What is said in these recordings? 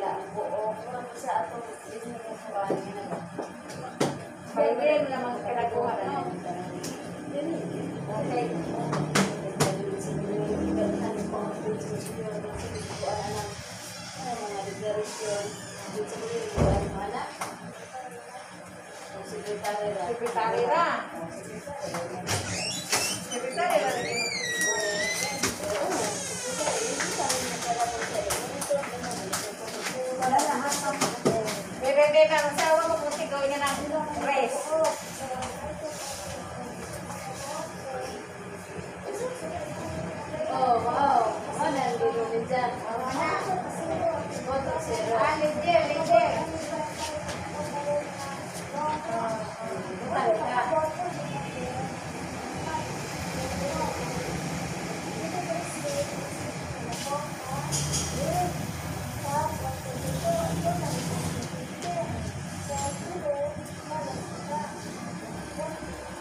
Sila ang buo. Sa atong Pwede naman kinakuha, no? Okay. Secretary ra. Secretary ra rin. Bebe, bebe, ang asawa mo kung gawin niya ng rest. Oh, wow. Oh, nandito din dyan. Zero. Ah, leader, leader. Talaga.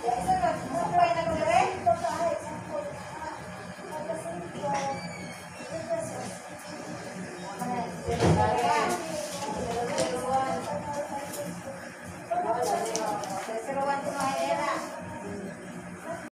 Isa na, supply na ko dire.